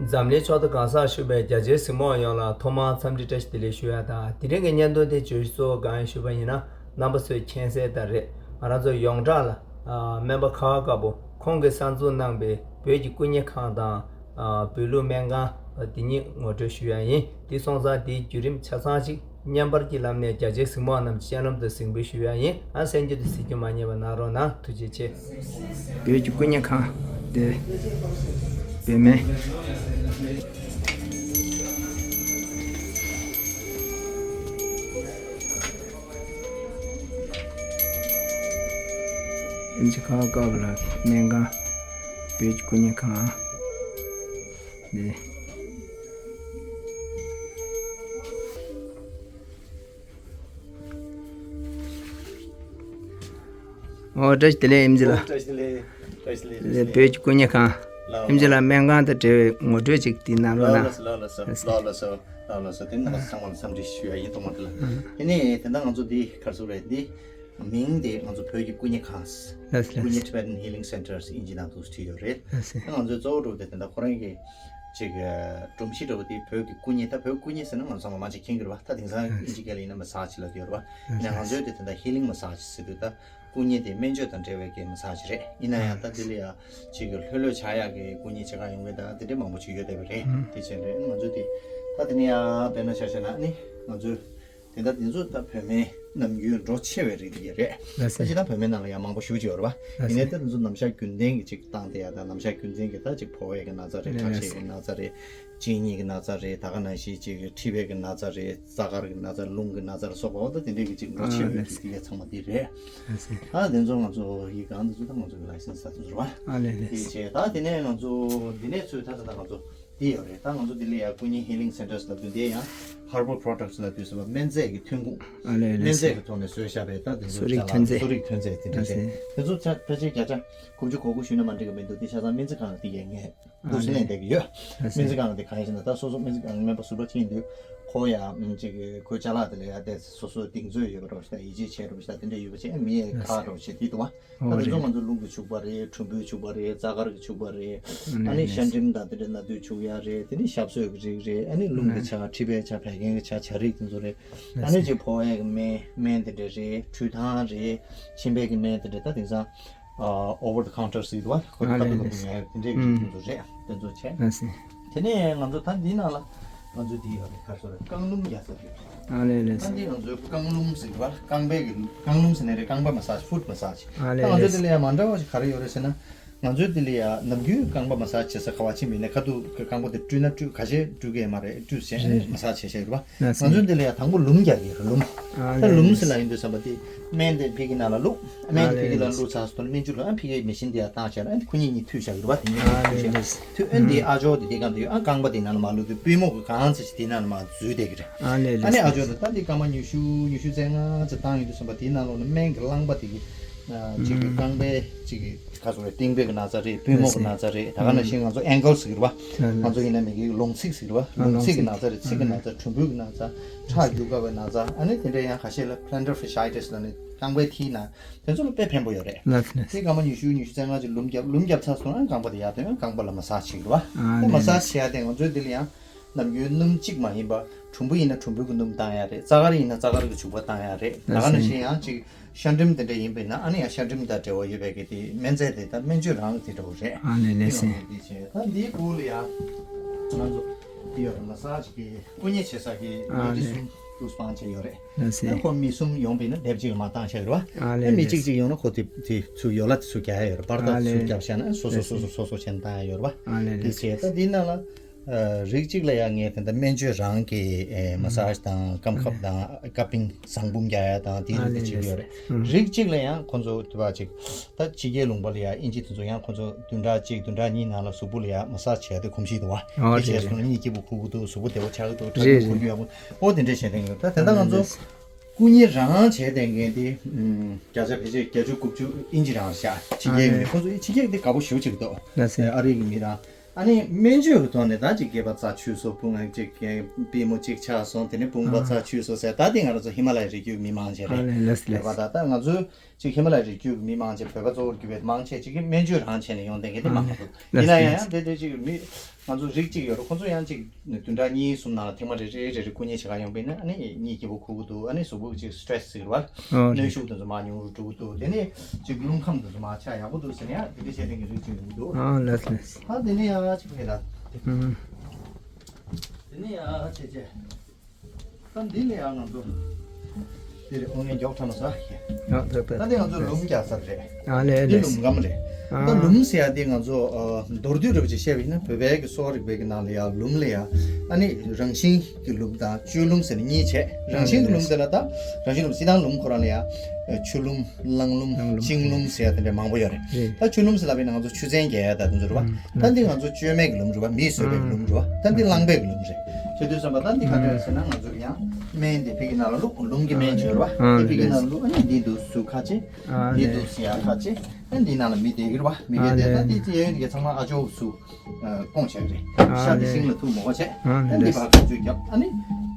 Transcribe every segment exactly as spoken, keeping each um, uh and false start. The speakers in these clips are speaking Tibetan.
འཛམ་གླིང་ཕྱོགས་མཐའ་གང་སར་བཞུགས་པའི་རྒྱ་ཆེའི་གཟིགས་མོ་བ་ཡོངས་ལ་ཐོག་མར་འཚམས་འདྲི་བཀྲ་ཤིས་བདེ་ལེགས་ཞུ་ཡ་དང་། དེ་རིང་གི་བརྙན་ཐུང་དེ་བརྗོད་གཞི་གཙོ་བོ་གང་ཡིན་ཞུས་པ་ཡིན་ན། རྣམ་པ་ཚོས་མཁྱེན་གསལ་ལྟར་རེད། ང་རང་ཚོ་ཡོངས་གྲགས་ལ་སྨན་པ་ཁ་བ་དཀར་པོ་ཁོང་གིས་གསར་འཛུགས་གནང་པའི་བོད་ཀྱི་སྐུ་བརྙན་ཁང་དང་བོད་ལུགས་སྨན་ཁང་དེ་གཉིས་ངོ་སྤྲོད་ཞུ་ཡ་ཡིན། དེ་སོང་ཙང་དེའི་བརྒྱུད་རིམ་ཆ་ཚང་ཅིག་བརྙན་པར་གྱི་ལམ་ནས་རྒྱ་ཆེའི་གཟིགས་མོ་བ་རྣམས་ཀྱི་སྤྱན་ལམ་དུ་གཟིགས་འབུལ་ཞུ་ཡ་ཡིན། ཨ་གསན་རྒྱུ་དང་གཟིགས་རྒྱུ་མ་བསྙེལ་བ་གནང་རོགས་གནང་། ཐུགས་རྗེ་ཆེ། བོད་ཀྱི་སྐུ་བརྙན་ཁང་དེ་བོད་སྨན། ཨེམ་ཆི་ཁ་བ་དཀར་པོ་ལགས་ཀྱི་སྨན་ཁང་། བོད་ཀྱི་སྐུ་བརྙན་ཁང་། དེ། ཨོ་བཀྲ་ཤིས་བདེ་ལེགས་ཨེམ་ཆི་ལགས། བཀྲ་ཤིས་བདེ་ལེགས། བཀྲ་ཤིས་བདེ་ལེགས། བོད་ཀྱི་སྐུ་བརྙན་ཁང་། ལགས། ཨེམ་ཆི་ལགས་སྨན་ཁང་དང་འབྲེལ་བའི་ངོ་སྤྲོད་ཅིག་དེ་གནང་རོགས་གནང་། ལགས་ལགས་སོ། ལགས་ལགས་སོ། ལགས་ལགས་སོ། ལགས་ལགས་སོ། དེ་ནི་ང་ཚང་མ་ལ་འཚམས་འདྲི་ཞུ་ཡ་ཡིན། ཐོག་མ་དེ་ལ། ཨ། དེ་ནས་དེ་འདྲ་ང་ཚོ་འདི་ག་རེ་ཟེར་རེད། འདི་མིང་དེ་ང་ཚོ་བོད་ཀྱི་སྐུ་བརྙན་ཁང་། ལགས་སོ། ལགས་སོ། སྐུ་བརྙན་Tibetan Healing Centers ཨིན་ཇི་ནང་དུ་བྲིས་ཡོད་རེད། ལགས་སོ། ད་ང་ཚོའི་གཙོ་བོ་འདྲ་བོ་དེ་དེ་འདྲ་ཁོ་རང་གི་ཅིག་སྒྲོམ་གཞི་འདྲ་བོ་དེ་བོད་ཀྱི་སྐུ་བརྙན། ད་བོད་སྐུ་བརྙན་ཟེར་ན་ང་ཚང་མ་མང་ཆེ་མཁྱེན་གྱི་རེད་པ། ད་དེང་སང་ཨིན་ཇི་སྐད་ལ་ཡིན་ན་massage ལབ་ཀྱི་ཡོད་རེད་པ། ཡིན་ན་ང་ཚོའི་དེ་དེ་འདྲ་healing massage ཟེར་དུས་ད་སྐུ་བརྙན་དེ་སྨན་བཅོས་དང་འབྲེལ་བའི་གི་massage རེད། ཡིན་ན་ཡང་ད་དེ་ལ་ཡ་ཅིག་ལྷོད་ལྷོད་ཆགས་ཡག་གི་སྐུ་བརྙན་ཆེ་ཁག་ཡོང་གི། ད་དེ་འདྲ་མང་པོ་ཅིག་ཡོད་བསྡད་པ་རེད། ཨུམ། དེ་བྱས་རེད། ང་ཚོ་དེ་ད་དེ་ནས་ཡ་དཔེར་ན་ཆ་བཞག་ན་ནི་ང་ཚོའི་དེ་འདྲ་དེ་ཚོ་ད་བོད་སྨན་ནམ་རྒྱུན་འགྲོ་ཆེ་བའི་རིགས་དེ་རེད། ལགས་སོ། ད་ཅི་ད་བོད་སྨན་ནང་ལ་ཡང་མང་པོ་ཞེ་པོ་ཅིག་ཡོད་རེད་པ། ལགས་སོ། ཡིན་ནའི་ད་དེ་ཚོ་ནམ་ཞག་རྒྱུན་ལྡན་གྱི་ཅིག་བཏང་བསྡད་ཡ་དང་། ནམ་ཞག་རྒྱུན་ལྡན་གྱི་ད་ཅིག་ཕོ་བའི་གི་ན་ཚ་རེད། ཁྲག་ཤེད་ཀྱི་ན་ཚ་རེད། གཅིན་སྙི་གི་ན་ཚ་རེད། ད་ག་ནང་བཞིན་ཅིག་མཁྲིས་པའི་གི་ན་ཚ་རེད། རྩ་དཀར་གྱི་ན་ཚ། རླུང་གི་ན་ཚ་ལ་སོགས་པ། འོ་ད་དེ་འདྲའི་གི་ཅིག་འགྲོ་ཆེ་བའི་རིགས་དེ་ག་ཚང་མ་དེ་རེད། ལགས་སོ། ད་དེ་ཚོ་ང་ཚོ་ཡི་གང་དེ་ཚོ་ད་ང་ཚོ་གི་license ད་དེ་ཚོ་རེད་པ། ཨ་ལས་ལས། དེ་བྱས་ད་དེ་ནས་ང་ཚོ་འདི་ནས་ཚུར་ད་ད་ད་ང་ཚོ་འདི་ཡོད་རེད། ད་ང་ཚོ་འདི་ལ་ཡ་སྐུ་བརྙན་healing centers ལབ་དུས་འདི་ཡང་herbal products ལབ་དུས་ཟེར་བ་སྨན་རྫས་ཀྱི་ཐོན་ཁུངས། ཨ་ལས་ལས། སྨན་རྫས་ཀྱི་ཐོག་ནས་བཟོས་བཞག་པའི་ད་དེ་ཚོ་གསོ་རིག་ཅ་ལག་ཐོན་རྫས། གསོ་རིག་ཐོན་རྫས་དེ་འདྲ་རེད། ལགས་སོ། དེ་ཚོ་ཆ་ཕལ་ཆེར་བརྒྱ་ཆ་དགུ་བཅུ་གོ་དགུ་ཞུས་ན་མ་འགྲིག་གི་མི་འདུག་དེ་ཆ་ཚང་སྨན་རྩིས་ཁང་གི་དེ་ཡས་ངས་འདུག་སེ་ལེན་བསྡད་ཀྱི་ཡོད། ལགས་སོ། སྨན་རྩིས་ཁང་གི་དེ་གང་ཡིན་ཟེར་ན། ད་སོ་སོ་སྨན་རྩིས་ཁང་གི་སྨན་པ་ཟུར་པ་ཅིག་ཡིན་དུས་ཁོ་ཡ་ཅིག་ཁོའི་ཅ་ལག་དེ་ལ་ཡ་དེ་སོ་སོ་གདེང་ཚོད་ཡོད་པ་འདྲ་བོ་ཞིག་དང་། ཡིད་ཆེས་བྱས་འདྲ་བོ་ཞིག་དང་། དེ་འདྲ་ཡོད་པ་བྱས་མི་ཡས་ཁག་འདྲ་བོ་བྱས་དེ་འདུག་པ། ད་དེ་ཚོ་ང་ཚོ་རླུང་གིས་བྱུག་པ་རེད། གྲུམ་བུས་བྱུག་པ་རེད། རྩ་དཀར་གྱིས་བྱུག་པ་རེད། ཨ་ནི་ཤ་འགྲིམ་དང་དེ་འདྲའི་ན་དུས་བྱུག་ཡ་རེད། དེ་ནི་ཞབས་གསོས་ཀྱི་རིགས་རེད། ཨ་ནི་རླུང་གི་ཆ། མཁྲིས་པའི་ཆ། བད་ཀན་གྱི་ཆ། བྱ་རིགས་དེ་ཚོ་རེད། ཨ་ནི་ཅིག་ཕོ་བའི་གི་སྨན། སྨན་དེ་འདྲ་རེད། ཁྲུས་ཐང་རེད། མཆིན་པའི་གི་སྨན་དེ་འདྲ། ད་དེང་སང་over the counter ཟེར་གྱི་འདུག་པ། ཁོ་ཨ་ལས་ཁ་ཐུག་ལ་ལས། འབུལ་ཡ་དེ་འདྲའི་གི་ཨུམ། དེ་ཚོ་རེད། དེ་ཚོ་བྱས། ཨ་ལས། དེ་ནས་ང་ཚོ་ད་འདི་ནང་ལ་ང་ཚོ་འདི་ཡོད་རེད། ག་རེ་ཟེར་རེད། རྐང་སྣུམ་རྒྱག་ས་རེད། ཨ་ལས་ལས། ད་འདི་ང་ཚོའི་རྐང་སྣུམ་ཟེར་གྱི་འདུག་པ། རྐང་པའི་གི་རྐང་སྣུམ་ཟེར་ནའི་རེད། རྐང་པ་massage། foot massage། ཨ་ལས་ད་ང་ཚོ་ལས། དེ་ལ་ཡང་མ་འདྲ་བ་ཞིག་ག་རེ་ཡོད་རེད་ཟེར་ན། ང་ཚོའི་འདི་ལ་ཡ་ནམ་རྒྱུན་རྐང་པ་massage བྱེད་ས་ག་པར་ཕྱིན་པ་ཡིན་ན་ཁ་ཐུག་གི་རྐང་པ་དེ་བཀྲུས་ན་བཀྲུས། ཁ་ཤས་བཀྲུས་ཀྱི་ཡོད་མ་རེད། བཀྲུས་བྱས་རེད། massage བྱས་བྱས་རེད་པ། ལགས་སོ། ང་ཚོའི་འདི་ལ་ཡ་དང་པོ་ལུམ་རྒྱག་གི་རེད། ལུམ། ཨ་ད་ལུམ་ལས་ཟེར་ལ་ཡིན་དུས་ཙམ་པ་དེ་སྨན་དེ་ཕ་གི་ནང་ལ་བླུགས། སྨན་དེ་ཕ་གི་ལ་བླུགས་ཚར་སོང་ཙང་སྨན་བཅོས་ལ་ཨ་ཕ་གི་མེ་ཤིན་དེ་ཡར་བཏང་བྱས་ན་ཨ་ཁོ་གཉིས་གཉིས་མཐུད་བཞག་གི་རེད་པ། དེ་གཉིས་མཐུད་བཞག་ཨ་ལས། མཐུད། ཨ་འདི་ཨ་ཅོག་དེ་དེ་གང་དུ་ཡོད། ཨ་རྐང་པ་དེ་ནང་ལ་མར་བླུགས་དུས་པུས་མོ་གི་གང་ཚད་ཅིག་དེ་ནང་ལ་མར་འཛུལ་བསྡད་ཀྱི་རེད། ཨ་ལས་ཨ་ནི་ལས། ཨ་ཅོག་དེ་ད་འདི་སྐར་མ་ཉི་ཤུ་ཉི་ཤུ་རྩ་ལྔ་ཙམ་བཏང་ཡོང་དུས་ཙམ་པ་དེའི་ནང་ལོགས་ནས་སྨན་གྱི་རླངས་པ་དེ་གི་ཅིག་གི་རྐང་པའི་ཅིག་གི་ཁ་སོ་རེ་རྟིང་པའི་གི་ན་ཚ་རེད། པུས་མོ་གི་ན་ཚ་རེད། ད་ག་ནང་བཞིན་ང་ཚོ་ankle ཟེར་གྱི་རེད་པ། ང་ཚོ་ཡིན་ན་མི་གི་ལོང་ཚིགས་ཟེར་གྱི་རེད་པ། ལོང་ཚིགས་ཀྱི་ན་ཚ་རེད། ཚིགས་ཀྱི་ན་ཚ། གྲུམ་བུ་གི་ན་ཚ། ཁྲག་རྒྱུག་དཀའ་བའི་ན་ཚ། ཨ་ནི་དེ་འདྲ་ཡང་ཁ་ཤས་ལ་plantar fasciitis ལབ་ནས་རྐང་པའི་མཐིལ་ན། དེ་ཚོ་ལ་དཔེ་ཕན་པོ་ཡོད་རེད། དེ་སྐར་མ་ཉི་ཤུ་ཉི་ཤུ་རྩ་ལྔ་ཅིག་ལུམ་བརྒྱབ། ལུམ་བརྒྱབ་ཚར་སོང་ན་རྐང་པ་དེ་ཡར་ཐོན། རྐང་པ་ལ་massage བྱེད་ཀྱི་རེད་པ། དེ་massage བྱེད་ཡ་དེ་ང་ཚོའི་འདི་ལ་ཡང་ནམ་རྒྱུན་སྣུམ་གཅིག་མ་ཡིན་པ། གྲུམ་བུ་ཡིན་ན་གྲུམ་བུ་གི་སྣུམ་བཏང་ཡ་རེད། རྩ་དཀར་ཡིན་ན་རྩ་དཀར་གྱི་བྱུག་པ་བཏང་ཡ་རེད། ད་ག་ནང་བཞིན་ཡང་ཅིག་ཤ་འགྲིམ་དེ་འདྲ་ཡིན་པ་ཡིན་ན་ཨ་ནི་ཡང་ཤ་འགྲིམ་དང་འབྲེལ་བ་ཡོད་པའི་གི་དེ་སྨན་རྫས་དེ་ད་སྨན་བཅོས་རང་དེ་འདྲ་བོ་རེད། ཨ་ནི་ལགས་སོ། དེ་བྱས་ད་འདིའི་སྦུག་ལ་ཡང་ང་ཚོ་འདི་ཡོད་རེད། massage གི་སྐུ་མཉེ་བྱེད་ས་གི་ཨ་ནི་ལས། སུམ་དུ་སྤང་བྱས་ཡོད་རེད། ལགས་སོ། ཨ་ཁོ་མི་གསུམ་ཡོང་པ་ཡིན་ན་ལྡེབ་གཅིག་ལ་མར་བཏང་བྱས་ཡོད་རེད་པ། ཨ་ནི་ཨ་མི་ལས། གཅིག་གཅིག་ཡོང་ན་ཁོ་དེ་དེ་ཚུར་ཡོ་ལ་དེ་ཚུར་རྒྱག་ཡ་ཡོད་རེད། པར་ད་ཨ་ཚུར་ལས། རྒྱབ་བཞག་ན་སོ་སོ་ལགས་སོ། སོ་སོ་སོ་སོ་བྱས་ནས་བཏང་ཡ་ཡོད་རེད་པ། ཨ་ནི་དེ་ལས། བྱས་ད་འདི་ནང་ལ། ཨ་རིགས་གཅིག་ལ་ཡང་ངས་དེ་འདྲ་སྨན་བཅོས་རང་གི་ཨེ་massage དང་སྐམ་ཁབ་དང་ཨ་cupping ཟངས་འབུམ་རྒྱག་ཡ་དང་དེའི་ཨ་རིགས་དེ་ལས་བྱེད་ཀྱི་ཡོད་རེད། ལགས་སོ། རིགས་གཅིག་ལ་ཡང་ཁོང་ཚོ་དེ་བ་ཅིག་ད་ཕྱི་རྒྱལ་ལུང་པ་ལ་ཡང་དབྱིན་ཇི་དེ་ཚོ་ཡང་ཁོང་ཚོ་བདུན་ཕྲག་གཅིག་བདུན་ཕྲག་གཉིས་ནང་ལ་གཟུགས་པོ་ལ་ཡང་massage བྱེད་ཡ་དེ་གོམས་གཤིས་འདུག་པ། ཨོ་དེ་རེད་བྱས་སོང་ན་རེད། གཉིད་སྐྱིད་པོ་ཁུག་གི་འདུག་གཟུགས་པོ་བདེ་བོ་ཆགས་ཀྱི་འདུག་ཁྲག་རྒྱུན་རེད་འཁོར་རྒྱུ་རེད། ཡག་པོ། ཨོ་དེ་འདྲ་བྱས་བསྡད་ཀྱི་འདུག་ད་དེ་འདྲ་ང་ཚོ་ཨ་ལས། སྐུ་མཉེ་རང་བྱས་བསྡད་མཁན་དེ་ཨམ་བརྒྱ་ཆ་ཕལ་ཆེར་བརྒྱད་ཅུ་དགུ་བཅུ་དབྱིན་ཇི་རང་རེད་ཤག་ཕྱི་རྒྱལ་གྱི་མི། ཨ་ཁོང་ཚོ་ཕྱི་རྒྱལ་གྱི་དེ་དགའ་པོ་ཞེ་པོ་ཅིག་འདུག་ལགས་སོ། ཨ་རིའི་གི་མི་རང་། ཨ་ནི་སྨན་བཅོས་ཀྱི་ཐོག་ནས་ད་ཅིག་སྐེད་པ་རྩ་ཆུད་སོང་། དཔུང་ང་ཅིག་པུས་མོ་ཅིག་ཆག་སོང་། དེ་ནས་དཔུང་པ་ཨ་རྩ་ཆུད་སོང་ཟེར། ད་དེ་ང་རང་ཚོ་ཧི་མ་ལ་ཡའི་རི་རྒྱུད་མི་མང་ཆེ་རེད། ཨ་ལས་ལགས་སོ། ལགས་སོ། བོད་པ་ད་ད་ང་ཚོའི་ཅིག་ཧི་མ་ལ་ཡའི་རི་རྒྱུད་མི་མང་ཆེ། བོད་པ་གཙོ་བོར་གྱུར་པའི་མང་ཆེ་ཅིག་གིས་སྨན་བཅོས་རང་བྱས་ནས་ཡོང་བསྡད་མཁན་དེ་མང་པོ་འདུག་ཡིན་ན་ཡང་ཡང་དེ་དེ་ཅིག་མི་ ང་ཚོ་རིགས་གཅིག་ཡོད་རེད། ཁོ་ཚོ་ཡང་གཅིག་བདུན་ཕྲག་གཉིས་གསུམ་ནང་ལ་ཐེངས་མ་རེ་རེ་རེ་རེ་སྐུ་ཉིད་བྱེད་ག་ཡོང་པས་ན། ཨ་ནི་གཉིད་སྐྱིད་པོ་ཁུག་གི་འདུག་ཨ་ནི་གཟུགས་པོ་གཅིག་སི་ཊེ་རེ་སི་ཟེར་བ། ཨོ་རེད། གནོན་ཤུགས་དེ་ཚོ་མར་ཉུང་རུ་འགྲོ་གི་འདུག་དེ་ནས་གཅིག་རླུང་ཁམས་དེ་ཚོ་མར་ཆག་ཡག་པོ་འདུག་ཟེར་ནས་ཡང་དེ་འདྲ་བྱས་ནས་རིགས་གཅིག་ཡོང་གི་འདུག་ཨ་ལགས་ལགས། ཨ་དེ་ནས་ཡང་གཅིག་ཕེ་ད། ཨུམ། དེ་ནས་ཡང་བྱས་བྱས། ད་འདི་ལ་ཡང་ང་ཚོ་འདི་རེད། ཨོ་ངས་མགྱོགས་ཁྲ་མ་ཟ། ཨ་ད་ད་ད་འདི་ང་ཚོ་ལུམ་རྒྱག་ས་རེད། ཨ་ལས་འདི་ལས། ལུམ་སྒམ་རེད། ཨ། ད་ལུམ་ཟེར་ཡ་འདི་ང་ཚོ་ཨ་མདོར་བསྡུས་རེ་བ་ཅིག་བཤད་པ་ཡིན་ན། བོད་པའི་གི་གསོ་བ་རིག་པའི་གི་ནང་ལ་ཡང་ལུམ་ལ་ཡང་ཨ་ནི་རང་བཞིན་གྱི་ལུམ་དང་བཅོས་ལུམ་ཟེར་ནས་གཉིས་བྱས། རང་བཞིན་གྱི་ལུམ་ཟེར་ན་ད་རང་བཞིན་ལུམ་སྤྱིར་བཏང་ལུམ་ཁོ་རང་ལ་ཡང་ཆུ་ལུམ། རླངས་ལུམ། རླངས་ལུམ། ཤིང་ལུམ་ཟེར་ཡ་དེ་འདྲ་མང་པོ་ཡོད་རེད། རེད། ད་ཆུ་ལུམ་ཟེར་ལབ་པ་ཡིན་ན་ང་ཚོ་ཆུ་ཚན་རྒྱག་ཡ་ད་དེ་ཚོ་རེད་བ། ཨང་། ད་འདི་ང་ཚོ་བཅོས་མའི་གི་ལུམ་རེད་བ། མིས་བཟོས་པའི་གི་ལུམ་རེད་བ། ད་འདི་རླངས་པའི་གི་ལུམ་རེད། བྱས་དུས་ཙམ་པ་ད་འདི་ག་འདྲ་རེད་ཟེར་ན། ང་ཚོ་ཡང་སྨན་འདི་ཕ་གི་ནང་ལ་བླུགས། ལུམ་གྱི་སྨན་བྱས་རེད་བ། ཨང་། འདི་ཕ་གི་ནང་ལ་བླུགས། ཨ་ནི་འདི་འདུག་སུ་ཁ་ཆེ། ཨ་འདི་ལས། འདུག་སུ་ཡ་ཁ་ཆེ། ཨ་འདི་ནང་ལ་མི་བསྡད་གི་རེད་བ། མི་ཨ་བསྡད་ལས། ད་འདི་ཅི་ཡོད་འདི་ག་ཚང་མ་ཨ་ཅོ་སུ། ཨ་སྐོང་བྱས་རེད། ཨ་ཤ་དེ་ལས། ཤིང་ལ་ཐུག་མོ་བྱས། ཨ་ཨ་ནི་འདི་ལས། ཕར་ཁ་ཆུ་བརྒྱབ། ཨ་ནི་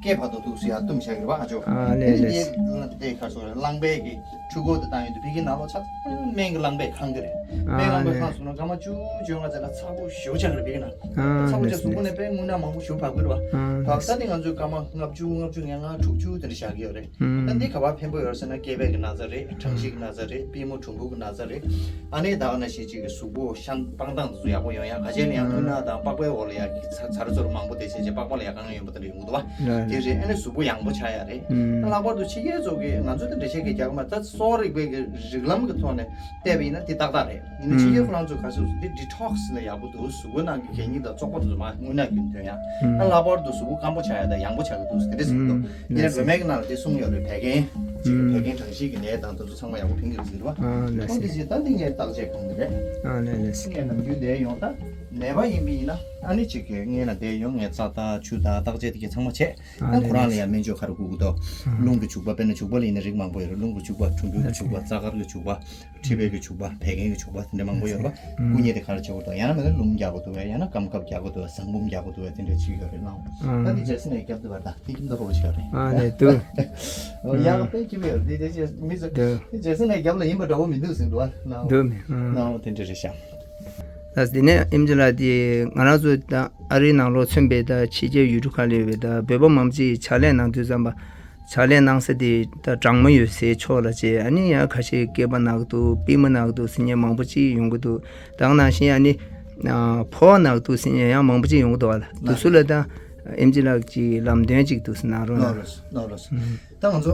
སྐེ་བར་དུ་ཐུག་སུ་ཡ་བཏུམ་བྱས་རེད་བ། ཨ་ཅོ། ཨ་ཨ་ནི་ལས་ལས། འདི་ལ་དེ་ཁ་སོ་རེད། རླངས་པའི་གི་འཕྲུལ་འཁོར་དེ་བཏང་ཡོང་དུས་ཕ་གི་ནང་ལོགས་ཆ་ཚང་སྨན་གི་རླངས་པས་ཁེངས་གི་རེད། ཨ་སྨན་རླངས་པས་ཨ་ཁེངས་ལས། སོང་ན་སྐར་མ་བཅུ་བཅོ་ལྔ་ཙམ་ལ་ཚ་པོ་ཞེ་པོ་ཆགས་ཀྱི་རེད་ཕ་གི་ནང་། ཨ་ཚ་པོ་ཆགས། ལས་གཟུགས་པོ་ནས་ལས། དཔེ་རྔུལ་ནག་མང་པོ་ཞེ་པོ་བབས་ཀྱི་རེད་བ། ཨ་བབས་ལས། ད་དེ་ང་ཚོས་སྐར་མ་ལྔ་བཅུ་ལྔ་བཅུ་ང་ལྔ་དྲུག་ཅུ་དེ་འདྲ་བཞག་གི་ཡོད་རེད། ཨ་ད་འདི་ག་པར་ཕན་པོ་ཡོད་རེད་ཟེར་ན། སྐེད་པའི་གི་ན་ཚ་རེད། ཁྲག་ཤེད་ཀྱི་ན་ཚ་རེད། པུས་མོ་གྲུམ་བུ་གི་ན་ཚ་རེད། ཨ་ནི་ད་ག་ནང་བཞིན་གཅིག་གི་གཟུགས་པོ་ཤ་སྤང་ཐང་དེ་ཚོ་ཡག་པོ་ཡོང་ཡ། ཁ་ཤས་ལ་ཡང་རྔུལ་ནག་དང་པགས་པའི་འོག་ལ་ཡ་ཚ་ཚ་རུ་ཚུ་རུ་མང་པོ་དེ་བྱས་བྱས་པགས་པ་ལ་ཡ་དཀའ་ངལ་ཡོང་པ་དེ་འདྲ་ཡོང་གི་འདུག་བ། ལ་དེ་རེད། ཨ་ནི་གཟུགས་པོ་ཡང་པོ་ཆགས་ཡ་རེད། ཨ་ལྷག་པར་དུ་ཕྱི་རྒྱལ་ཚོ་གིས་ང་ཚོ་དེ་འདྲ་བྱེད་ཀྱི་རྒྱག་གི་མ་རེད། ད་གསོ་བ་རིག་པའི་གི་རིགས་ལམ་གི་ཐོག་ནས་བལྟས་པ་ཡིན་ན་དེ་ཏག་ཏག་རེད། ཡིན་ན་ཕྱི་རྒྱལ་ཁོ་རང་ཚོས་ག་ཚོད་འདི་ཌི་ཊོག་སི་ལ་ཡག་པོ་འདུག་གཟུགས་པོ་ནང་གི་གད་སྙིགས་དང་བཙོག་པ་དེ་ཚོ་མར་རྔུལ་ནག་རྒྱུན་ཐོན་ཡ། ཨ་ལྷག་པར་དུ་གཟུགས་པོ་སྐམ་པོ་ཆགས་ཡ་དང་ཡང་པོ་ཆགས་ཀྱི་འདུག་དེ་འདྲ་ཟེར་གི་འདུག་ངས་བོད་སྨན་གི་ནང་ལ་དེ་གསུངས་ཡོད་རེད། བད་ཀན་གཅིག་བད་ཀན་གྲང་ཤིང་གི་ནད་དང་དེ་ཚོ་ཚང་མ་ཡག་པོ་ཕན་གྱི་རེད་ཟེར་བ། ཨ་ལས། ཁོང་དེ་བཞིན་ད་འདི་ངས་བརྟག་དཔྱད་གོང་གི་རེད། ཨ་ལས་ལས། ངས་ནམ་རྒྱུན་བསྡད་ཡོང་། ད་ནད་པ་ཡིན་པ་ཡིན་ན་ཨ་ནི་གཅིག་གི་སྔན་ལ་བསྡད་ཡོང་། ངས་རྩ་དང་ཆུ་དང་བརྟག་དཔྱད་དེ་གའི་ཚང་མ་བྱས། ཨ་ད་ལས་ཁོ་རང་ལ་ལས། ཡང་སྨན་བཅོས་ག་རེ་དགོས་ཀྱི་འདུག་ཨ་རླུང་གི་བྱུག་པ། དཔེར་ན་བྱུག་པ་ལ་ཡིན་ན་རིགས་མང་པོ་ཡོད་རེད། རླུང་གི་བྱུག་པ། གྲུམ་བུའི་བྱུག་པ། རྩ་དཀར་གྱི་བྱུག་པ། མཁྲིས་པའི་གི་བྱུག་པ། བད་ཀན་གྱི་བྱུག་པ། དེ་འདྲ་མང་པོ་ཡོད་རེད་པ། ཨ་སྐུ་མཁྱེན་དེ་ག་རེ་བྱེད་དགོས་འདུག་ཡང་ན་མིན་ན་ལུམ་རྒྱག་དགོས་འདུག་གས། ཡང་ན་སྐམ་ཁབ་རྒྱག་དགོས་འདུག་གས། ཟངས་བུམ་རྒྱག་དགོས་འདུག་གས། དེ་འདྲ་ཅིག་ཡོད་རེད་ལགས། ཨ་ད་དེ་ཇེ་སི་ནས་རྒྱབ་འདུག་བ། ད་དེ་ཁྱིམ་ཐོག་རོགས་བྱས་རེད། ཨ་ནས་འདུག་ཡག་པའི་ཁྱིམ་ཡོད་རེད། དེ་དེ་ཅེས་མི་ཚོ་འདུག་དེ་ཇེ་སི་ནས་རྒྱབ་ལ་ཡིན་པ་འདྲ་བོ་མི་འདུག་ཟེར་འདུག་བ། ལགས་འདུག་མི་ཨ་ལགས་དེ་འདྲ་རེད་ཤག་ད་དེ་ནས་ཨེམ་ཆི་ལགས། དེ་ང་རང་ཚོ་ད་ཨ་རིའི་ནང་ལོགས་མཚོན་པའི་ད་ཕྱི་རྒྱལ་ཡུལ་གྲུ་ཁག་ལ་ཡོད་པའི་ད་བོད་པ་མང་པོ་ཅིག་ཕྱག་ལས་གནང་དུས་ཙམ་པ། ཕྱག་ལས་གནང་ས་དེ་ད་གྲང་མོ་ཡོད་སའི་ཕྱོགས་ལ་བྱས། ཨ་ནི་ཡང་ཁ་ཤས་སྐེད་པ་ན་གི་འདུག་པུས་མོ་ན་གི་འདུག་ཟེར་མཁན་མང་པོ་ཅིག་ཡོང་གི་འདུག་ད་ག་ནང་བཞིན་ཨ་ནི་ཨ་ཕོ་བ་ན་གི་འདུག་ཟེར་མཁན་ཡང་མང་པོ་ཅིག་ཡོང་གི་འདུག་བ། ལགས། དེ་ཚོ་ལ་ད་ཨེམ་ཆི་ལགས་ཀྱིས་ལམ་སྟོན་ཅིག་འདུག་ཟེར་གནང་རོགས་གནང་། ལགས་ལགས་ལགས་ལགས། ཨུམ། ད་ང་ཚོ་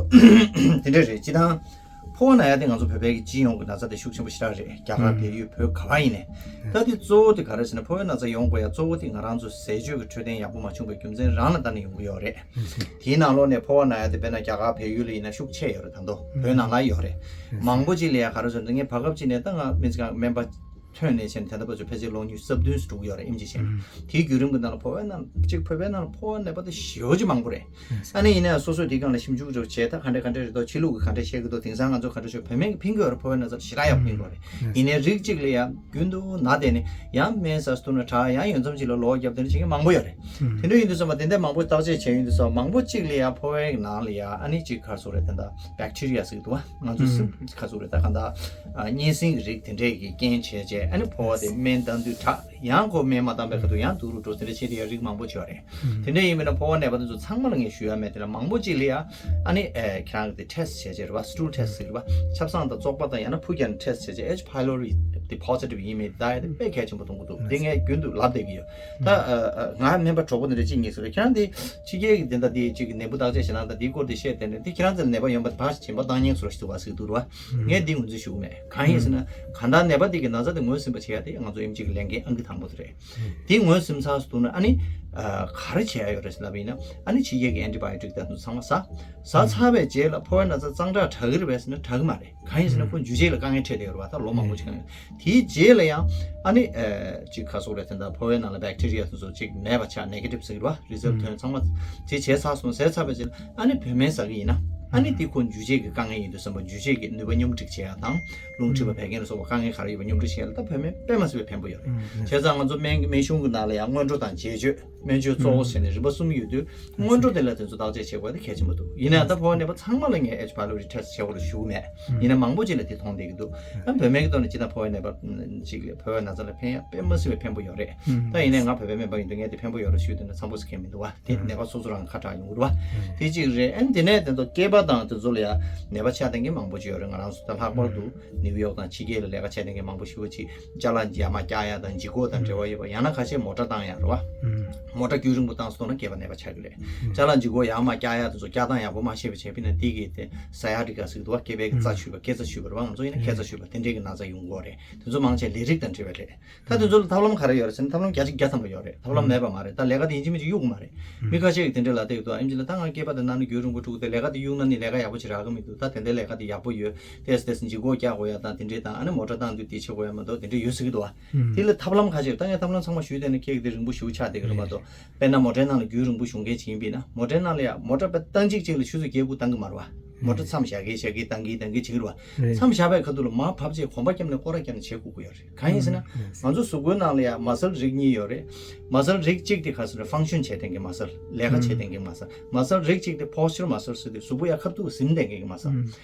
དེ་འདྲ་རེད། སྤྱིར་བཏང་ཕོ་བ་ན་ཡ་དེ་ང་ཚོ་བོད་པའི་གི་སྤྱི་ཡོངས་ཀྱི་ན་ཚ་དེ་ཤུགས་ཆེན་པོ་ཞེ་དྲག་རེད། རྒྱ་གར། ཨུམ། བལ་ཡུལ། བོད་ག་པར་ཡིན་ནའི། ད་དེ་གཙོ་བོ་དེ་ག་རེ་ཟེར་ན། ཕོ་བའི་ན་ཚ་ཡོང་དགོས་ཡ་གཙོ་བོ་དེ་ང་རང་ཚོ་ཟས་སྤྱོད་ཀྱི་འཕྲོད་བསྟེན་ཡག་པོ་མ་བྱུང་བའི་རྒྱུ་མཚན་རང་ལ་བརྟེན་ནས་ཡོང་གི་ཡོད་རེད། དེའི་ནང་ལོགས་ནས་ཕོ་བ་ན་ཡ་དེ་དཔེར་ན་རྒྱ་གར་བལ་ཡུལ་ལ་ཡིན་ན་ཤུགས་ཆེ་ཡོད་རེད། ད་དུང་བོད་ནང་ལ་ཡོད་རེད། མང་པོ་ཅིག་ལ་ཡ་ག་རེ་ཟེར་ན། ངས་བར་སྐབས་ཅིག་ནས་ད་ང་སྨན་རྩིས་ཁང་སྨན་པ་ཐོན་ནས་བྱས་ནས་ད་ལྟ་བར་དུ་ཕལ་ཆེར་ལོ་ཉི་ཤུ་རྩ་བདུན་ཙམ་འགྲོ་གི་ཡོད་རེད། ཨེམ་ཆི་བྱས་ནས། དེའི་བརྒྱུད་རིམ་གྱི་ནང་ལ་ཕོ་བའི་ནང་གཅིག་བོད་པའི་ནང་ལ་ཕོ་བ་ནད་པ་དེ་ཞེ་པོ་ཅིག་མང་པོ་རེད། ཨ་ནི་ཡིན་ན་ཡང་སོ་སོས་དེའི་སྒང་ལ་ཞིབ་འཇུག་རེ་བྱས། ད་ག་འདྲ་ག་འདྲ་རེད་འདུག་ཕྱི་ལུགས་ཀྱིས་ག་འདྲ་བཤད་ཀྱི་འདུག་དེང་སང་ང་ཚོས་ག་འདྲ་ཤོད། བོད་སྨན་གྱིས་ཕན་གྱི་ཡོད་རེད། ཕོ་བའི་ན་ཚ་ཞེ་དྲག་ཡག་པོ་ཕན་གྱི་ཡོད་རེད། ཡིན་ནའི་རིགས་གཅིག་ལ་ཡ་རྒྱུན་དུ་ན་བསྡད་ནས་ཡང་སྨན་ཟ་ཐུབ་ན་དྲག་ཡང་ཡོད་མཚམས་ཅིག་ལ་ལོག་རྒྱབ་དེ་འདྲ་བྱེད་མཁན་མང་པོ་ཡོད་རེད། དེ་འདྲ་ཡིན་དུས་ཙམ་པ་དེ་འདྲ་མང་པོ་བརྟག་དཔྱད་བྱས་ཡོང་དུས་ཙམ་པ་མང་པོ་གཅིག་ལ་ཡ་ཕོ་བའི་ནང་ལ་ཡ་ཨ་ནི་གཅིག་ག་རེ་ཟེར་དགོས་རེད། ད་ལྟ་བེག་ཊི་རི་ཡ་ཟེར་གྱི་འདུག་བ། ང་ཚོ་སི་ག་རེ་ཟེར་དགོས་རེད། ད་ག་ད་ཨ་གཉན་སྲིན་གྱི་རིགས་དེ་འདྲས་ཀྱིས་རྐྱེན་བྱས་བྱས། ཨ་ནི་ཕོ་བ་དེ་སྨན་བཏང་དུས་དྲག་ཡང་ཁོ་སྨན་མ་བཏང་པའི་ཁ་ཐུག་ཡང་སྡུག་རུ་འགྲོ། དེ་འདྲ་བྱེད་དེ་ཡ་རིགས་མང་པོ་ཅིག་ཡོད་རེད། དེ་འདྲ་ཡིན་པས་ན་ཕོ་བ་ནད་པ་དེ་ཚོ་ཚང་མ་ལ་ངས་ཞུ་ཡ་མེད། དེ་ལ་མང་པོ་ཅིག་ལ་ཡ་ཨ་ནི་ཨེ་ཁྱེད་རང་གི་དེ་ཊེ་སི་ཊི་བྱས་བྱས་རེད་བ། སི་ཊུལ་ཊེ་སི་ཊི་ཟེར་བ། ཆབ་གསང་དང་བཙོག་པ་དང་ཡང་ན་ཕུ་རྒྱག་ནས་ཊེ་སི་ཊི་བྱས་བྱས། ཨེཆ་ཕའི་ལོ་རི་དེ་པོ་སི་ཊིབ་ཡིན་མིན་བརྟག་ཡ་དེ་དཔེ་གལ་ཆེན་པོ་མཐོང་གི་འདུག་དེ་ངས་རྒྱུན་དུ་ལབ་བསྡད་ཀྱི་ཡོད། ད་ཨ་ཨ་ང་སྨན་པ་གྲོགས་པོ་དེ་འདྲ་གཅིག་གཉིས་ཟེར་རེད། ཁྱེད་རང་དེ་ཕྱི་རྒྱལ་གྱི་དེ་འདྲ་དེ་གཅིག་གི་ནད་འབུ་བརྟག་དཔྱད་བྱེད་སྟངས་དང་དེའི་སྐོར་དེ་བཤད་བསྡད་ནས། དེ་ཁྱེད་རང་ཚོ་ལ་ནད་པ་ཡོང་པ་ཕར་གྱིན་པ་བཏང་མཁན་ཚོ་ལ་ཞིག་འདུག་བ་ཟེར་གྱི་འདུག་རེད་བ། ངས་འདི་ངོས་འཛིན་ཞུ་གི་མེད། གང་ཡིན་ཟེར་ན། གང་ལྟར་ནད་པ་དེ་གི་ན་ཚ་དེ་ངོས་ཟིན་པ་བྱེད་ཡ་དེ་ང་ཚོ་ཨེམ་ཆི་གི་ལས་འགན་ཨང་ཀི་དང་པོ་དེ་རེད། དེ་ངོས་ཟིན་ཚར་སོང་ན་ཨ་ནི་ཨ་ག་རེ་བྱེད་ཡ་ཡོད་རེད་ཟེར་ལབ་པ་ཡིན་ན། ཨ་ནི་ཕྱི་རྒྱལ་གྱི་ཨན་ཊི་བྷ་ཡོ་ཊིག་དེ་ཚོ་ཚང་མ་ཟ། ཟ་ཚར་བའི་རྗེས་ལ་ཕོ་བའི་ན་ཚ་གཙང་དྲག་དྲག་གི་རེད་པས་ཟེར་ན་དྲག་གི་མ་རེད། གང་ཡིན་ཟེར་ན་ཁོ་འཇུ་བྱེད་ལ་དཀའ་ངལ་འཕྲད་བསྡད་ཡོད་རེད་བ། ད་ལོ་མང་པོ་ཅིག་གང་ཡིན། དེའི་རྗེས་ལ་ཡང་ཨ་ནི་ཨེ་ཅིག་ག་རེ་ཟེར་དགོས་རེད། དེ་འདྲ་ཕོ་བའི་ནང་ལ་བེག་ཊི་རི་ཡ་དེ་ཚོ་ཅིག་མེད་པ་ཆགས། ནེ་གེ་ཊིབ་ཟེར་གྱི་རེད་བ། རི་ཛལ་ཊི་ཐོན། ཚང་མ་དེ་བྱས་ཚར་སོང་། བྱས་ཚར་བའི་རྗེས་ལ་ཨ་ནི་བོད་སྨན་ཟ་གི་ཡིན་ན། ཨ་ནི་དེ་ཁོ་འཇུ་བྱེད་ཀྱི་དཀའ་ངལ་ཡིན་དུས་ཙམ་པ་འཇུ་བྱེད་ཀྱི་ནུས་པ་སྙོམས་སྒྲིག་བྱེད་ཡ་དང་། རླུང་མཁྲིས་པ་བད་ཀན་ལ་སོགས་པ་དཀའ་ངལ་ག་རེ་ཡོད་པ་སྙོམས་སྒྲིག་བྱེད་ཡ་ལ་ད་བོད་སྨན་དཔེ་མ་སྲིད་པའི་ཕན་པོ་ཡོད་རེད། བྱས་ཙང་ང་ཚོ་སྨན་སྨན་གཞུང་གི་ནང་ལ་ཡང་སྔོན་འགྲོ་དང་རྗེས་གཅོད། སྨན་བཅོས་གཙོ་བོ་བྱས་ནས་རིམ་པ་གསུམ་ཡོད་དུས། སྔོན་འགྲོ་དེ་ལ་དེ་ཚོ་བརྟག་དཔྱད་བྱེད་དགོས་དེ་གལ་ཆེན་པོ་འདུག་ཡིན་ན་ད་ཕོ་བ་ནད་པ་ཚང་མ་ལ་ངས་H pylori test བྱེད་དགོས་རེད་ཞུ་གི་མེད། ཡིན་ན་མང་པོ་ཅིག་ལ་དེ་མཐོང་བསྡད་ཀྱི་འདུག་ཨ་བོད་སྨན་གྱི་ཐོག་ནས་བྱས་ན་ཕོ་བའི་ནད་པ་ཅིག་ལ་ཕོ་བའི་ན་ཚ་ལ་ཕན་ཡ་དཔེ་མ་སྲིད་པའི་ཕན་པོ་ཡོད་རེད། ད་ཡིན་ནའི་ང་བོད་པའི་སྨན་པ་ཡིན་དུས་ངས་དེ་ཕན་པོ་ཡོད་རེད་ཞུས་དུས་ན་འཚམ་པོ་ཟེར་མཁན་མི་འདུག་བ། དེ་ནད་པ་སོ་སོ་རང་ཁ་གྲག་ཡོང་གི་རེད་བ། དེ་གཅིག་རེད། ཨ་ནི་དེ་ནས་དེ་ཚོ་སྐྱེས་པ་དང་དེ་ཚོ་ལ་ཡ་ནད་པ་ཆགས་བསྡད་མཁན་མང་པོ་ཅིག་ཡོད་རེད། ང་རང་ཚོ་ད་ལྷག་པར་དུ་ནིའུ་ཡོག་དང་ཕྱི་རྒྱལ་ལ་ལས་ཀ་བྱས་བསྡད་མཁན་མང་པོ་ཞེ་པོ་ཅིག་ཅ་ལག་ཡར་མར་བཀྱག་ཡ་དང་ལྗིད་ཁོག་དང་འབྲེལ་བ་ཡོད་པ། ཡང་ན་ཁ་ཤས་མོ་ཊ་བཏང་ཡ་རེད་བ། མོ་ཊ་རྒྱུན་རིང་པོ་བཏང་སོང་ན་སྐྱེས་པ་ནད་པ་ཆགས་ཀྱི་རེད། ཅ་ལག་ལྗིད་ཁོག་ཡར་མར་བཀྱག་ཡ་དེ་ཚོ་བཀྱག་སྟངས་ཡག་པོ་མ་ཤེས་པ་བྱས་པ་ཡིན་ན་དེ་གི་དེ་སའི་ཡ་ཊི་ཀ་ཟེར་གྱི་འདུག་བ། སྐེད་པའི་རྩ་འཆུས་པ་སྐེད་རྩ་འཆུས་པ་རེད་བ། ང་ཚོ་ཡིན་ན་སྐེད་རྩ་འཆུས་པ་དེ་འདྲས་ཀྱི་ན་ཚ་ཡོང་གི་རེད། དེ་ཚོ་མང་ཆེ་ལས་རིགས་དང་འབྲེལ་བ་རེད། ད་དེ་ཚོ་ལ་ཐབས་ལམ་ག་རེ་ཡོད་རེད་ཟེར་ན་ཐབས་ལམ་བརྒྱ་ཆ་བརྒྱ་ཐམ་པ་ཡོད་རེད། ཐབས་ལམ་མེད་པ་མ་རེད། ད་ལས་ཀ་དེ་ཡིན་གཅིག་མིན་གཅིག་གཡུག་གི་མ་རེད། མི་ཁ་ཤས་ཀྱིས་དེ་འདྲས་ལབ་བསྡད་ཀྱི་འདུག་ཨེམ་ཆི་ལགས་ད་ང་སྐེད་པ་དེ་ན་ནི་རྒྱུན་རིང་པོ་འཁྲུག་དེ་ལས་ཀ་དེ་གཡུག་ན་ནི་ལས་ཀ་ཡག་པོ་ཅིག་རག་གི་མི་འདུག་ད་དེ་འདྲའི་ལས་ཀ་དེ་ཡག་པོ་ཡོད། ཏེས་ཏེས་ལྗིད་ཁོག་བཀྱག་དགོས་ཡ་དང་དེ་འདྲས་དང་ཨ་ནི་མོ་ཊ་བཏང་དུས་དེ་བྱེད་དགོས་ཡ་མ་གཏོགས་དེ་འདྲས་ཡོད་ཟེར་གྱི་འདུག་བ། དེ་ལ་ཐབས་ལམ་ཁ་ཤས་ད་ངས་ཐབས་ལམ་ཚང་མ་ཞུས་བསྡད་ན་ཁྱེད་ཀྱི་དེ་རིང་པོ་ཞེ་པོ་ཆགས་བསྡད་ཀྱི་རེད་མ་གཏོགས། དཔེར་ན་མོ་ཊའི་ནང་ལ་རྒྱུན་རིང་པོ་ཞུགས་མཁན་ཅིག་ཡིན་པས་ན་མོ་ཊའི་ནང་ལ་ཡ་མོ་ཊ་དཔེ་བཏང་གཅིག་གཅིག་ལ་ཆུ་ཚོད་བརྒྱད་དགུ་བཏང་གི་མ་རེད་བ། མོ་ཊ་མཚམས་བཞག་གི་བཞག་གི་བཏང་གི་བཏང་གི་བྱེད་ཀྱི་རེད་བ། མཚམས་བཞག་པའི་ཁ་ཐུག་ལ་མར་བབས་རྗེས་གོམ་པ་བརྒྱབ་ནས་སྐོར་ར་བརྒྱབ་ནས་བྱེད་དགོས་ཀྱི་ཡོད་རེད། གང་ཡིན་ཟེར་ན། ང་ཚོ་གཟུགས་པོའི་ནང་ལ་ཡ་མ་སལ་རིགས་གཉིས་ཡོད་རེད། མ་སལ་རིགས་གཅིག་དེ་ག་ཟེར་ན་ཕང་ཤན་བྱེད་མཁན་གྱི་མ་སལ། ལས་ཀ་བྱེད་མཁན་གྱི་མ་སལ། མ་སལ་རིགས་གཅིག་དེ་པོ་སི་ཅར་མ་སལ་ཟེར་ཏེ་གཟུགས་པོ་ཡ་ཁ་ཐུག་ཟིན་བསྡད་མཁན་གྱི་མ་སལ།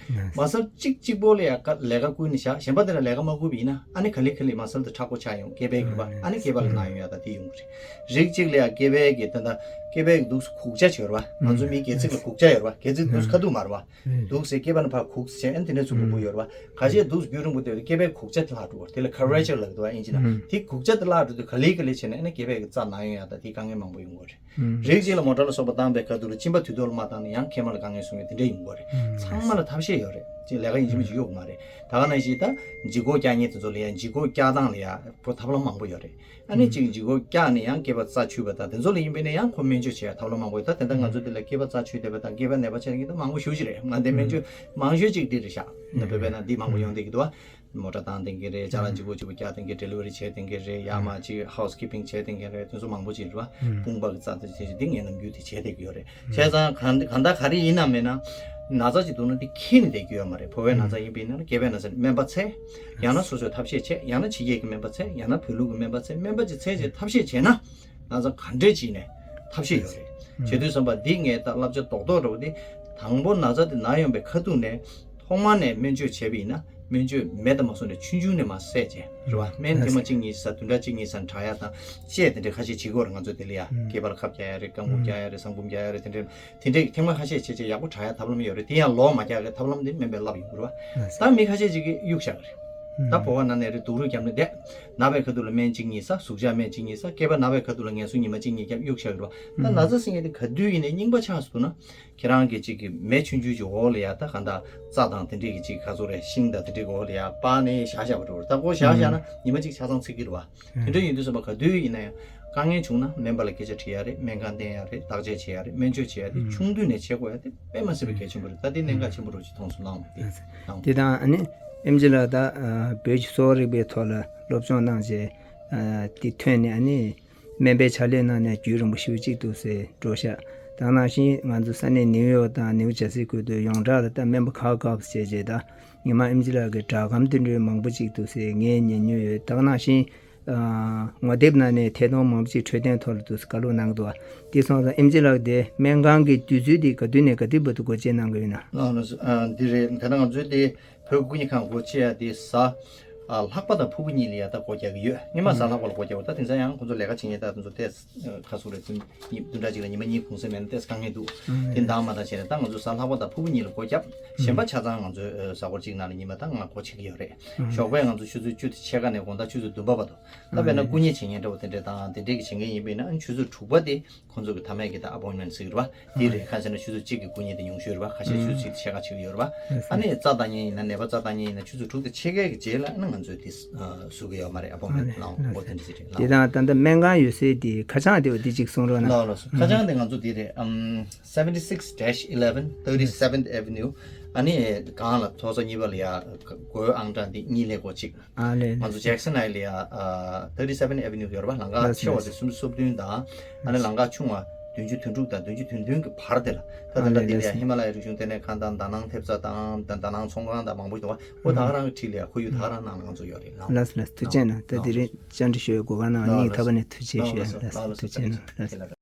མ་སལ་གཅིག་གཅིག་པོ་ལ་ཡ་ཀ་ལས་ཀ་བསྐུལ་ནས་བཞག་གཞན་པ་དེ་ལ་ལས་ཀ་མ་བསྐུལ་བ་ཡིན་ན་ཨ་ནི་ག་ལེ་ག་ལེ་མ་སལ་དེ་མཁྲེགས་པོ་ཆགས་ཡོང་། སྐེད་པའི་གི་རེད་བ། ཨ་ནི་སྐེད་པ་ལ་ན་ཡོང་ཡ་ད་དེ་ཡོང་གི་རེད། རིགས་གཅིག་ལ་ཡ་སྐེད་པའི་གི་ད་ལྟ་སྐེད་པའི་གི་འདུག་སེ་གུག་ཆ་བྱེད་རེད་བ། ང་ཚོ་མིའི་སྒལ་ཚིགས་ལ་གུག་ཆ་ཡོད་རེད་བ། སྒལ་ཚིགས་འདུག་སེ་ཁ་ཐུག་མ་རེད་བ། འདུག་སེ་སྐེད་པ་ནས་ཕར་གུག་བྱས་ཨ་ནི་དེ་ནས་ཚུར་སྦུག་སྦུག་ཡོད་རེད་བ། ཁ་ཤས་འདུག་སེ་རྒྱུན་རིང་པོ་བསྡད་དུས་སྐེད་པའི་གུག་ཆ་དེ་བརླག་འགྲོ་བ། དེ་ལ་ཁར་ཝེ་ཅར་ལབ་འདུག་བ་དབྱིན་ཇི་ནང་། དེ་གུག་ཆ་དེ་བརླག་འགྲོ་དུས་ག་ལེ་ག་ལེ་བྱས་ནས་ཨ་ནི་སྐེད་པའི་གི་རྩ་ན་ཡོང་ཡ་ད་དེ་དཀའ་ངལ་མང་པོ་ཡོང་གི་རེད། རིགས་གཅིག་ལ་མོ་ཊ་ལ་སོགས་པ་བཏང་པའི་ཁ་ཐུག་ལ་གཅིན་པ་དུས་ཐོག་ལ་མ་བཏང་ན་ཡང་མཁལ་མ་ལ་དཀའ་ངལ་བཟོ་མཁན་དེ་འདྲ་ཡོང་གི་རེད། ཚང་མ་ལ་ཐབས་ཤེས་ཡོད་རེད། ཅིག་ལས་ཀ་ཡིན་གཅིག་མིན་གཅིག་གཡོག་གི་མ་རེད། ད་ག་ནང་བཞིན་ད་ལྗིད་ཁོག་བཀྱག་མཁན་དེ་ཚོ་ལ་ཡང་ལྗིད་ཁོག་བཀྱག་སྟངས་ལ་ཡང་ཐབས་ལམ་མང་པོ་ཡོད་རེད། ཨ་ནི་གཅིག་ལྗིད་ཁོག་བཀྱག་ནས་ཡང་སྐེད་པ་རྩ་འཆུས་པ་དང་དེ་ཚོ་ལ་ཡིན་པས་ན་ཡང་ཁོ་སྨན་བཅོས་བྱེད་ཡ་ཐབས་ལམ་མང་པོ་ཡོད། ད་དེ་འདྲ་ང་ཚོ་འདི་ལ་སྐེད་པ་རྩ་འཆུས་བསྡད་པ་དང་སྐེད་པ་ནད་པ་ཆགས་མཁན་དེ་མང་པོ་ཞེ་པོ་ཅིག་རེད། ང་འདི་སྨན་བཅོས་མང་ཤོས་གཅིག་འདི་རེད་ཤག་ན་བོད་པའི་ནང་འདི་མང་པོ་ཡོང་བསྡད་ཀྱི་འདུག་བ། མོ་ཊ་བཏང་བསྡད་ཀྱི་རེད། ཅ་ལག་ལྗིད་ཁོག་ལྗིད་ཁོག་བཀྱག་བསྡད་ཀྱི་རེད། ཌེ་ལི་ཝ་རི་བྱས་བསྡད་ཀྱི་རེད། ཡར་མར་ཅིག་ཧའུ་སི་ཀི་པིང་བྱས་བསྡད་ཀྱི་རེད། དེ་ཚོ་མང་པོ་ཅིག་རེད་བ། དཔུང་པ་གི་རྩ་དེ་བྱས་ཅིག་འདི་ངས་ནམ་རྒྱུན་དེ་བྱས་བསྡད་ཀྱི་ཡོད་རེད། བྱས་ཙང་གང་གང་ལྟར་ག་རེ་ཡིན་ན་མིན་ན། ན་ཚ་ཅིག་འདུག་ན་དེ་ཁྱེར་ནས་བསྡད་རྒྱུ་ཡོད་མ་རེད། ཕོ་བའི་ན་ཚ་ཡིན་པ་ཡིན་ན་སྐེད་པའི་ན་ཚ་སྨན་པ་འཚོལ། ཡང་ན་སོ་སོས་ཐབས་ཤེས་བྱེད། ཡང་ན་ཕྱི་རྒྱལ་གྱི་སྨན་པ་འཚོལ། ཡང་ན་བོད་ལུགས་ཀྱི་སྨན་པ་འཚོལ། སྨན་པ་ཅིག་འཚོལ་བྱས་ཐབས་ཤེས་བྱས་ན། ན་ཚ་ག་འདྲས་ཅིག་ནས་ཐབས་ཤེས་ཡོད་རེད། བྱེད་དུས་ཙམ་པ་འདི་ངས་ད་བསླབ་བྱ་རྡོག་རྡོག་འདྲ་བོ་འདི། དང་པོ་ན་ཚ་དེ་ན་ཡོང་པའི་ཁ་ཐུག་ནས་ཐོག་མ་ནས་སྨན་བཅོས་བྱས་པ་ཡིན་ན་སྨན་བཅོས་མེད་དུ་མ་སོང་ནས་ཆུང་ཆུང་ནས་མར་བསད་བྱས་རེད་བ། སྨན་ཐེངས་མ་གཅིག་གཉིས་ཟ། བདུན་ཕྲག་གཅིག་གཉིས་ཟ་དྲག་ཡ་དང་བཅས་དེ་འདྲས་ཁ་ཤས་བྱེད་དགོས་རེད། ང་ཚོ་དེ་ལ་ཡ་སྐེད་པར་ཁབ་རྒྱག་ཡ་རེད། རྐང་ཁུག་རྒྱག་ཡ་རེད། ཟངས་བུམ་རྒྱག་ཡ་རེད། དེ་འདྲས་དེ་འདྲས་ཐེངས་མ་ཁ་ཤས་བྱས་བྱས་ཡག་པོ་དྲག་ཡ་ཐབས་ལམ་ཡོད་རེད། དེ་ཡང་ལོག་མ་རྒྱག་གི་ཐབས་ལམ་དེ་སྨན་པས་བསླབ་ཡོང་གི་རེད་བ། ད་མི་ཁ་ཤས་ཅིག་གིས་གཡུག་བཞག་གི་རེད། ད་ཕོ་བ་ན་ནས་རེད། སྡུག་རུས་བརྒྱབ་ནས་བསྡད། ན་བའི་ཁ་ཐུག་ལ་སྨན་གཅིག་གཉིས་ཟ། ཟུག་གཅོག་སྨན་གཅིག་གཉིས་ཟ། སྐེད་པ་ན་བའི་ཁ་ཐུག་ལ་ངལ་གསོ་ཉི་མ་གཅིག་གཉིས་བརྒྱབ་གཡུག་བཞག་གི་རེད་བ། ད་ན་ཚ་ཟེར་མཁན་དེ་ག་དུས་ཡིན་ནའི་རྙིང་པ་ཆགས་སུ་འདུག་ན། ཁྱེད་རང་གི་ཅིག་གི་མེ་ཆུང་ཆུང་ཅིག་འོག་ལ་ཡ་ད་གང་ལྟར་རྩྭ་དང་དེ་འདྲས་ཀྱི་ཅིག་ག་ཚོད་རེད། ཤིང་དང་དེ་འདྲས་ཀྱི་འོག་ལ་ཡ་སྤར་ནས་བཞག་བཞག་པ་འགྲོ་རེད། ད་ཁོ་བཞག་བཞག་ན་ཉི་མ་གཅིག་ཆ་ཚང་ཚིག་གི་རེད་བ། དེ་འདྲ་ཡིན་དུས་ཙམ་པ་ག་དུས་ཡིན་ན་ཡང་དཀའ་ངལ་བྱུང་ན་སྨན་པ་ལ་སྐད་ཆ་དྲི་ཡ་རེད། སྨན་ཁང་བསྟེན་ཡ་རེད། བརྟག་དཔྱད་བྱེད་ཡ་རེད། སྨན་བཅོས་བྱེད་ཡ་རེད། ཆུང་དུས་ནས་བྱེད་དགོས་ཡ་དེ་དཔེ་མ་སྲིད་པའི་གལ་ཆེན་པོ་རེད། ད་དེ་གནད་འགག་ཆེན་པོ་རུ་ཅིག་མཐོང་སོང་། ལགས་འོང་དེ་དང་། དེ་དང་ཨ་ནི་ཨེམ་ཆི་ལགས་ད་བོད་ཀྱི་གསོ་བ་རིག་པའི་ཐོག་ལ་སློབ་སྦྱོང་གནང་རྗེས་དེ་ཐོན་ནས་ཨ་ནི། སྨན་པའི་ཕྱག་ལས་གནང་ནས་རྒྱུན་རིང་པོ་ཞེ་པོ་ཅིག་འདུག་སེ་འགྲོ་ཤག་ད་ག་ནང་བཞིན་ང་ཚོ་ས་གནས་ནིའུ་ཡོག་དང་ནིའུ་ཇར་སི་ཁུལ་དུ་ཡོངས་གྲགས་ལ་ད་སྨན་པ་ཁག་ཁག་བྱས་རྗེས་ད་ཉི་མ་ཨེམ་ཆི་ལགས་ཀྱི་སྦྲག་སྒམ་དེ་འདྲའི་མང་པོ་ཅིག་འདུག་སེ་ངས་ཉན་མྱོང་ཡོད། ད་ག་ནང་བཞིན་ངོ་དེབ་ནང་ནས་ཐད་གཏོང་མང་པོ་ཅིག་འཕྲོད་བསྟེན་ཐོག་ལ་འདུག་སེ་བཀའ་སློབ་གནང་གི་འདུག་དེ་སོང་ཙང་ཨེམ་ཆི་ལགས་དེ་སྨན་ཁང་གི་དུས་ཚོད་དེ་ག་དུས་ནས་ག་དུས་བར་དུ་སྒོ་འབྱེད་གནང་གི་ཡོད་ན། ལགས་ལགས་སོ། འདི་རེད། ད་ལྟ་ང་ཚོའི་དེ། བོད་ཀྱི་སྐུ་ཉིད་ཁང་སྒོ་ཕྱེ་ཡ་དེ་གཟའ་ལྷག་པ་དང་ཕུར་བུ་གཉིས་ལ་ཡ་ད་སྒོ་རྒྱག་གི་ཡོད། སྔོན་མ་གཟའ་ལྷག་པ་ལ་སྒོ་རྒྱག་པ། ད་དེང་སང་ཡང་ཁོང་ཚོ་ལས་ཀ་བྱེད་མཁན་ད་དེ་ཚོ་ཏོག་ཙམ་ཁ་སུ་རེད། བདུན་བདུན་ཕྲག་གཅིག་ལ་ཉི་མ་གཉིས་གུང་སེང་མེད་ན་ཏོག་ཙམ་དཀའ་ངལ་འདུག་དེ་འདང་མ་འདང་བྱས་ནས་ད་ང་ཚོ་གཟའ་ལྷག་པ་དང་ཕུར་བུ་གཉིས་ལ་སྒོ་བརྒྱབ། གཞན་པ་ཆ་ཚང་ང་ཚོའི་གཟའ་འཁོར་གཅིག་ནང་ལ་ཉི་མ་ད་ལྔ་སྒོ་ཕྱེ་གི་ཡོད་རེད། ཞོགས་པའི་ང་ཚོ་ཆུ་ཚོད་བཅུ་དང་ཕྱེད་ཀ་ནས་དགོང་དག་ཆུ་ཚོད་བདུན་པ་བར་དུ། ད་དཔེར་ན་སྐུ་ཉིད་བྱེད་མཁན་འདྲ་བོ་དེ་འདྲས་དང་དེ་འདྲས་ཀྱི་བྱེད་མཁན་ཡིན་པས་ན་ཆུ་ཚོད་དྲུག་པ་དེ། ཁོང་ཚོ་གི་མཐའ་མའི་གི་ད་ཨ་པོའིན་མེན་ཊི་ཟེར་གི་རེད་བ། དེ་རེད། གང་ཟེར་ན་ཆུ་ཚོད་གཅིག་གི་སྐུ་ཉིད་དེ་ཉུང་ཤོས་རེད་བ། ཁ་ཤས་ཆུ་ཚོད་གཅིག་དང་ཕྱེད་ཀ་ཅིག་ཡོད་རེད་བ། ཨ་ནི་རྩ་བཏང་མཁན་ཡིན་ན་ནད་པ་རྩ་བཏང་མཁན་ཡིན་ན་ཆུ་ཚོད་དྲུག་དང་ཕྱེད་ཀའི་གི་རྗེས་ལ་ཨ་ནི་ང་ཚོས་དེ་བཟོ་གི་ཡོད་མ་རེད། ཨ་པོའིན་མེན་ཊི་ལའོ་འོ་དེ་འདྲ་ཞིག་རེད། དེ་དང་ད་ལྟ་སྨན་ཁང་ཡོད་སའི་དེ་ཁ་བྱང་དེ་འོ་དེ་གཅིག་གསུང་རོགས་གནང་། ལགས་ལགས་སོ། ཁ་བྱང་དེ་ང་ཚོ་དེ་རེད། ཨམ། seventy six dash eleven thirty seventh Avenue། ཨ་ནི་གང་ལ་ཐོག་ས་གཉིས་པ་ལ་ཡ་སྒོའི་ཨང་གྲངས་དེ་གཉིས་ཀླད་ཀོར་གཅིག་ཨ་ལས། ང་ཚོ་ཇེག་སན་ཧའི་ལ་ཡ་ཨ་thirty seven Avenue ཡོད་རེད་བ། ལམ་ཁ་ལགས་ཆེ་བ་ལགས་དེ་སུམ་ཅུ་སོ་བདུན་དང་། ཨ་ནི་ལམ་ཁ་ཆུང་བ་ བདུན་ཅུ་དོན་དྲུག་དང་བདུན་ཅུ་དོན་བདུན་གྱི་བར་དེ་ལ། ད་ད་ལྟ་འདི་ལ་ཡ་ཧི་མ་ལ་ཡའི་རིག་གཞུང་ལྟེ་གནས་ཁང་དང་དཱ་ནང་ཐེབས་རྩ་དང་དཱ་ནང་ཚོང་ཁང་དང་མང་པོ་ཞིག་འདུག་བ། ཁོ་ད་ག་རང་གི་འཁྲིས་ལ་ཡ་ཁོར་ཡུག་ད་ག་རང་ནང་ལ་ང་ཚོ་ཡོད་རེད་ལགས། ལགས་ལགས། ཐུགས་རྗེ་གནང་། ད་དེ་རིང་བཅར་འདྲི་ཞུ་བའི་གོ་སྐབས་གནང་བ་སྙིང་ཐག་པ་ནས་ཐུགས་རྗེ་ཆེ་ཞུ་ཡ། ལགས་ལགས། ཐུགས་རྗེ་གནང་། ལགས།